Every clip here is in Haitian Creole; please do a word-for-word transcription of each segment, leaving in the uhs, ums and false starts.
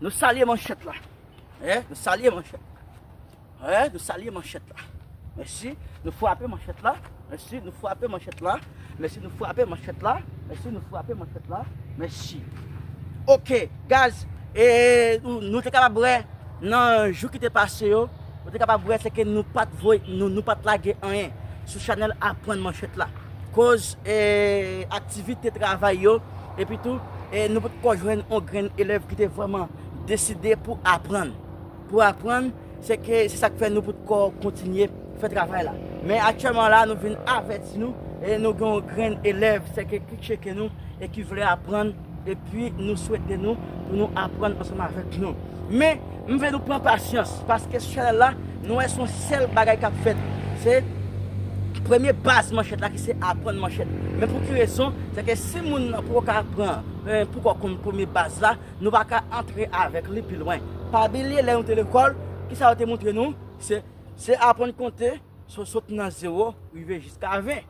Nou salye manchèt la. Wi, nou salye manchèt la. Wi, nou salye manchèt la. Mèsi. Nou frape manchèt la. Mèsi. Nou frape manchèt la. Mèsi. Nou frape manchèt la. Mèsi. Nou frape manchèt la. Mèsi. Ok, guys. E nou, nou te kapab wè nan jou ki te pase yo, nou te kapab wè se ke nou pa t voye, nou, nou pa t lage anyen sou chanèl Aprann Manchèt la. Koz e, aktivite travay yo, epi tou, e, nou potko jwenn yon grenn elèv ki te vrèman deside pou aprann. Pou aprann, se ke se sa k fè nou potko kontinye fè travay la. Men aktyèlman la, nou vin avèti nou, e nou gen yon grenn elèv, se ke ki tcheke nou, e ki vle aprann, epi nou swete nou pou nou aprann ansanm avèk nou. Men, m vle nou pran pasyans, paske sou chanèl la, nou wè se yon sèl bagay k ap fèt. Se premye baz manchèt la ki se aprann manchèt. Men pou ki rezon? Se ke si moun nan poko ka pran, e, poko konn premye baz la, nou pa ka antre avèk li pi lwen. Pa bliye lè nou te lekòl, kisa yo te montre nou? Se, se aprann konte, so-, sot nan zewo, rive jiska ven.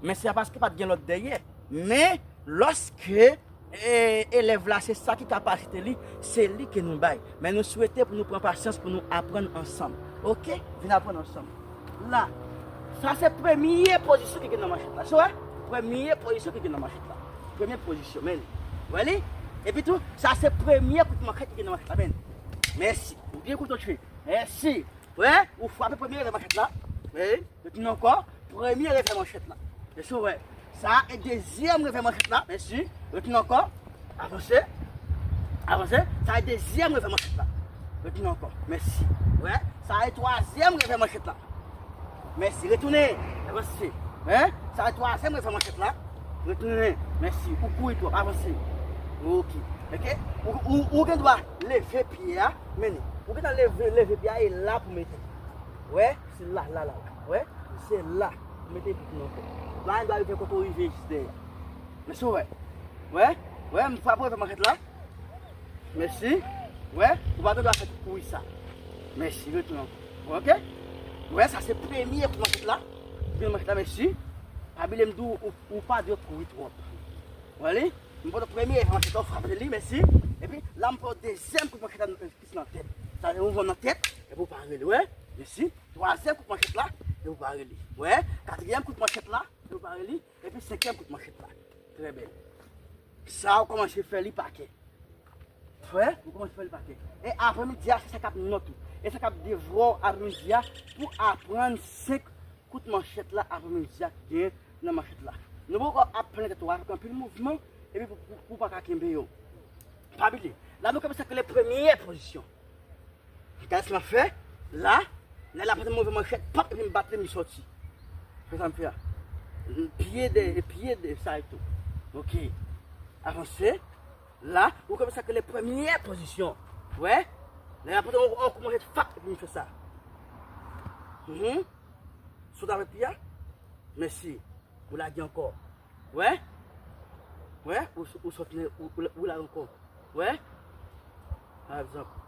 Men se paske pa t gen lòt dèyè. Men, lòske, e, elèv la, se sa ki kapasite li, se li ke nou bay. Men nou swete pou nou pran pasyans pou nou aprann ansanm. Ok? Vin aprann ansanm. La, sa se premye pozisyon ki gen nan manchèt la. Se vre? Premye pozisyon ki gen nan manchèt la. Premye pozisyon, men. Wè li? Epi tou, sa se premye kout manchèt ki gen nan manchèt la, men. Mèsi. Ou byen koute w tchwe. Mèsi. Wè, ou frape premye revè manchèt la. Wè, retounen ankò. Premye revè manchèt la. Èske w wè? Sa e dezyèm revè manchèt la. Mèsi. Retounen ankò. Avanse. Avanse. Sa e dezyèm revè manchèt la. Retounen ankò. Mèsi. Wè, sa e twazyèm revè manchèt la. Mèsi. Retounen. Avanse. Wè, sa e twazyèm revè manchèt la. Retounen. Mèsi. Ou kouri twòp. Avanse. Ok. Ok. Ou, ou, ou gen dwa leve pye a. Mennen. Ou gen dwa leve, leve pye a e la pou mete. Wè, se la, la, la, la. Wè, se la. Mete pye nan kò. La, li dwa rive kote w rive jis dèyè. Mèsi, wè. Wè, wè, m frape revè manchèt la. Mèsi. Wè, ou pa gen dwa fè tout kouri sa. Mèsi, retounen ankò. Ok? Wè, sa se premye kout manchèt la. Kout manchèt la, mèsi. Pa bliye m di w, ou, ou pa dwe kouri twòp. Wè li? M pote premye revè manchèt la, ou frape li, mèsi. Epi, la, m pote dezyèm kout manchèt la, ki se nan tèt. Sa se mouvman nan tèt, epi ou pare li, wè. Mèsi. Twazyèm kout manchèt la, epi ou pare li. Wè. Katriyèm kout manchèt la, epi ou pare li. Epi senkyèm kout manchèt la. Trè byen. Sa, ou kòmanse fè li pa kè. Wè, ou kòmanse fè li pa kè. E aprèmidi a, se sa k ap nòt ou. E sa k ap devwa w aprèmidi a pou aprann senk kout manchèt la aprèmidi a ki genyen nan manchèt la. Nou poko ap plen tèt ou avèk anpil mouvman, epi pou, pou, pou pa ka kenbe yo. Pa bliye, la nou kenbe sa k rele premye pozisyon. Gade sa m ap fè, la, nèg la pote move manchèt, pap, epi m bat li, m sòti. Se sa m fè a. Pye de, pye de, sa e tou. Ok. Avanse. La, ou kenbe sa k rele premye pozisyon. Wè? Nèg la pote yon, yon kou manchèt, fap, epi m fè sa. Mhm. Sot avèk pye a. Mèsi. Ou lage ankò. Wè? Wè? Ou, ou sot, ou, ou, ou lage ankò. Wè? Pa egzanp.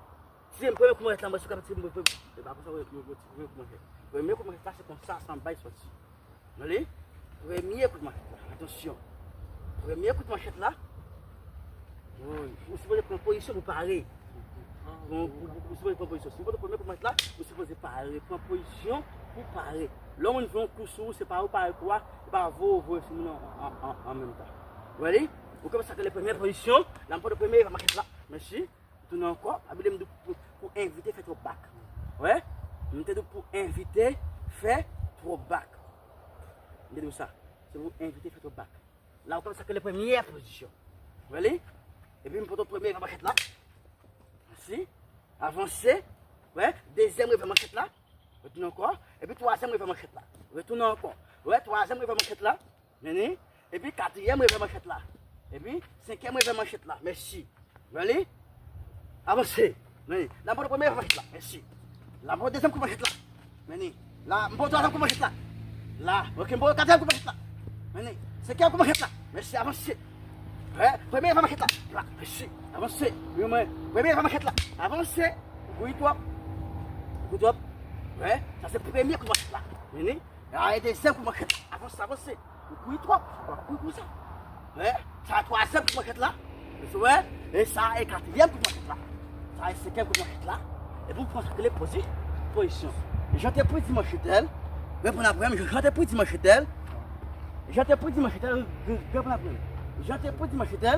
Si se premye kou manchèt la, mwen sou kapab ti mwen, e pa konsa, wè, premye kou manchèt. Premye kou manchèt la, se konsa, san bay sòti. Tande? Premye kout manchèt la. Atansyon. Premye kout manchèt la. Wi, ou sipoze pran pozisyon pou pare. Bon, ou, ou, ou sipoze pran pozisyon. Si w pran premye kout manchèt la, ou sipoze pare. Pran pozisyon pou pare. Lè yon moun fè yon kou sou ou, se pa ou pare kou a, e pa voye, voye sou moun an, an, an, an menm tan. Ou wè li? Ou konprann sa k rele premye pozisyon. La, m pran premye revè manchèt la. Mèsi. Tounen ankò, pa bliye m di w pou, pou envite fè twòp bak. Wè? M te di w pou envite fè twòp bak. M te di w sa. Se pou envite fè twòp bak. La, ou konn sa k rele premye pozisyon. Wè li? Epi m pote premye revè manchèt la. Mèsi. Avanse. Wè? Dezyèm revè manchèt la. Retounen ankò. Epi twazyèm revè manchèt la. Retounen ankò. Wè? Twazyèm revè manchèt la. Mennen. Epi katriyèm revè manchèt la. Epi senkyèm revè manchèt la. Mèsi. Wè li? Avanse. Mennen. La, m pote premye revè manchèt la. Mèsi. La, m pote dezyèm kout manchèt la. Mennen. La, m pote twazyèm kout manchèt la. La. Ok, m pote katriyèm kout manchèt la. Mennen. Senkyèm kout manchèt la. Mèsi, avanse. Wè, premye revè manchèt la. Plak, mèsi. Avanse. Wi, mwen. Premye revè manchèt la. Avanse. Ou kouri twòp. Ou kouri twòp. Wè, sa se premye kout manchèt la. Mennen. A, e dezyèm kout manchèt la. Avanse, avanse. Ou kouri twòp. Ou pa kouri konsa. Wè, sa twazyèm kout manchèt la. Ou wè, e sa e katriyèm kout manchèt la. Sa e senkyèm kout manchèt la. Epi w pran sa k rele pozi-, pozisyon. Jan te predi manchèt la, reponn apre m, jan te predi manchèt la, jan te predi manchèt la, re-, re-, reponn apre m. Jan te predi manchèt la,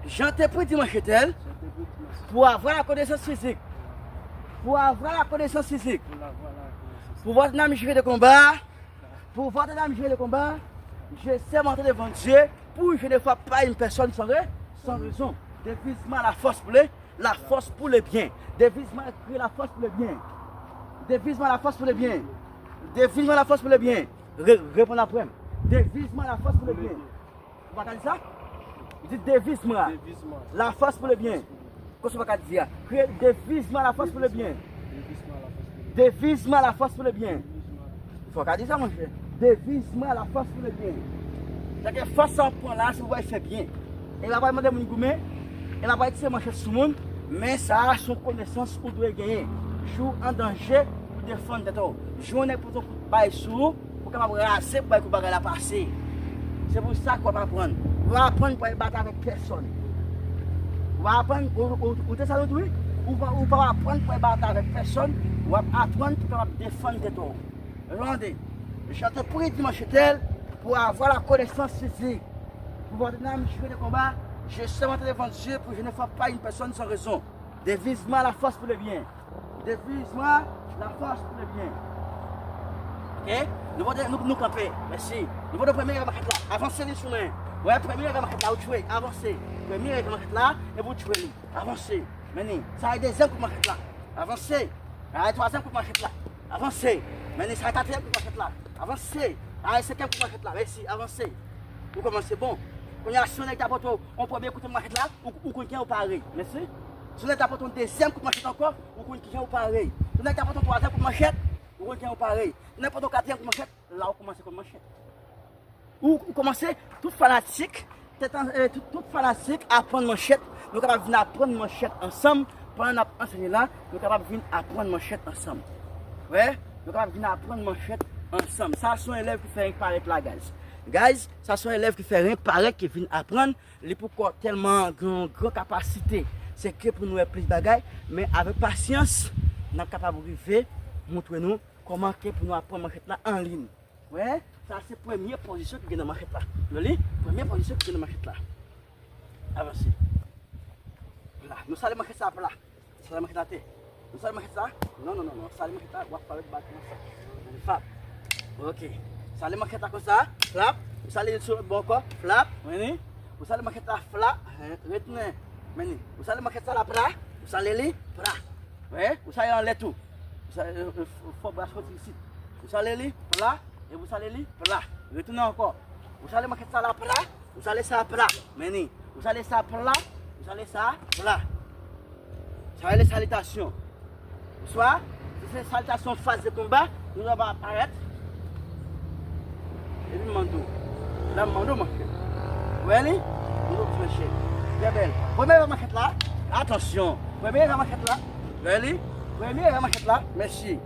jan te predi manchèt la, pour avoir la connaissance physique. Pour avoir la connaissance physique. Pour voir ton âme jurer le combat. Pour voir ton âme jurer le combat. Je sermenté devant Dieu pour je ne frappe pas une personne sans ra-, sans raison. Devise-moi la force pour le, la force pour le bien. Devise-moi, crie la force pour le bien. Devise-moi la force pour le bien. Devise-moi la force pour le bien. Re-, reponn apre m. Devise-moi la force pour le bien. Ou pa ka di sa? Di devise-moi la force pour le bien. Konsa ou pa ka di a. Crie, devise-moi la force pour le bien. Devise-moi la force pour le bien. Fò w ka di sa, monchè. Devise-moi la force pour le bien. Sa ke fòs sa w pran la, se pou w fè byen. E l pa pral mande moun goumen, e l pa pral tire manchèt sou moun, men sa a se yon konesans ou dwe genyen. Jou w an danje, pou defann tèt ou. Jou yon nèg pote yon kout bay sou ou, pou kapab raze, pou bay kout bagay la pase. Se pou sa ke w ap aprann. W ap aprann pou w al batay avèk pèsòn. W ap aprann, ou, ou, ou te sa tou, wi? Ou pa, ou pa aprann pou w al batay avèk pèsòn, w ap aprann pou w kapab defann tèt ou. Tande, je te prie dimanche tel pour avoir la connaissance physique. Pour voir ton âme jurer le combat, je sermenté devant Dieu pour je ne frappe pas une personne sans raison. Devise-moi la force pour le bien. Devise-moi la force pour le bien. Ok? Nou pote, nou, nou kanpe. Mèsi. Nou pote premye règ manchèt la. Avanse li sou mwen. Wè, premye règ manchèt la, ou tchwe. Avanse. Premye règ manchèt la, epi ou tchwe li. Avanse. Men li. Sa e dezyèm kout manchèt la. Avanse. Sa e twazyèm kout manchèt la. Avanse. Men li. Sa e katriyèm kout manchèt la. Avanse. Sa e senkyèm kout manchèt la. Mèsi. Avanse. Ou kòmanse bon. Kounye a, si yon nèg ta pote w yon premye kout manchèt la, ou, ou konn kijan ou pare. Mèsi. Si yon nèg ta pote yon dezyèm kout manchèt ankò, ou konn kijan ou pare. Si yon nèg ta pote yon twazyèm kout manchèt, ou konn kijan ou pare. Si yon nèg pote yon katriyèm kout manchèt, la ou kòmanse konn manchèt. Ou, ou kòmanse, tout fanatik, tèt an, eh, tout, tout fanatik aprann manchèt. Nou kapab vin aprann manchèt ansanm. Pandan n ap anseye la, nou kapab vin aprann manchèt ansanm. Wè, nou kapab vin aprann manchèt ansanm. Sa se yon elèv ki fè renk parèt la, guys. Guys, sa se yon elèv ki fè renk parèt, ki vin aprann. Li poko tèlman gen yon gran kapasite. Se ke pou nou wè plis bagay, men avèk pasyans, n ap kapab rive montre nou kòman ke pou nou aprann manchèt la an liy. Wè, sa se premye pozisyon ki gen nan manchèt la. Nou li, premye pozisyon ki gen nan manchèt la. Avanse. La, nou sale manchèt sa pla. Sale manchèt la atè. Nou sale manchèt la. Non, non, non, non. Sale manchèt la, w ap parèt ba konsa. Flap. Ok. Sale manchèt la konsa. Flap. Ou sale sou lòt bò ankò. Flap. Meni. Ou sale manchèt la. Flap. Retounen. Meni. Ou sale manchèt sa la pla. Ou sale li. Pla. Wè. Ou sale anlè tou. Ou sale, eh, eh, fò bra soti isit. Ou sale li. Pla. E ou sale li. Pla. Retounen ankò. Ou sale manchèt sa la pla. Ou sale sa pla. Meni. Ou sale sa pla. Ou sale sa pla. Sa rele salitasyon. Oswa, si se salitasyon faz de konba, nou ta va parèt. Epi m mande w. La m mande w manchèt. Wè li? Mande w manchèt. Trè bèl. Premye règ manchèt la. Atansyon. Premye règ manchèt la. Wè li? Premye règ manchèt la. Mèsi.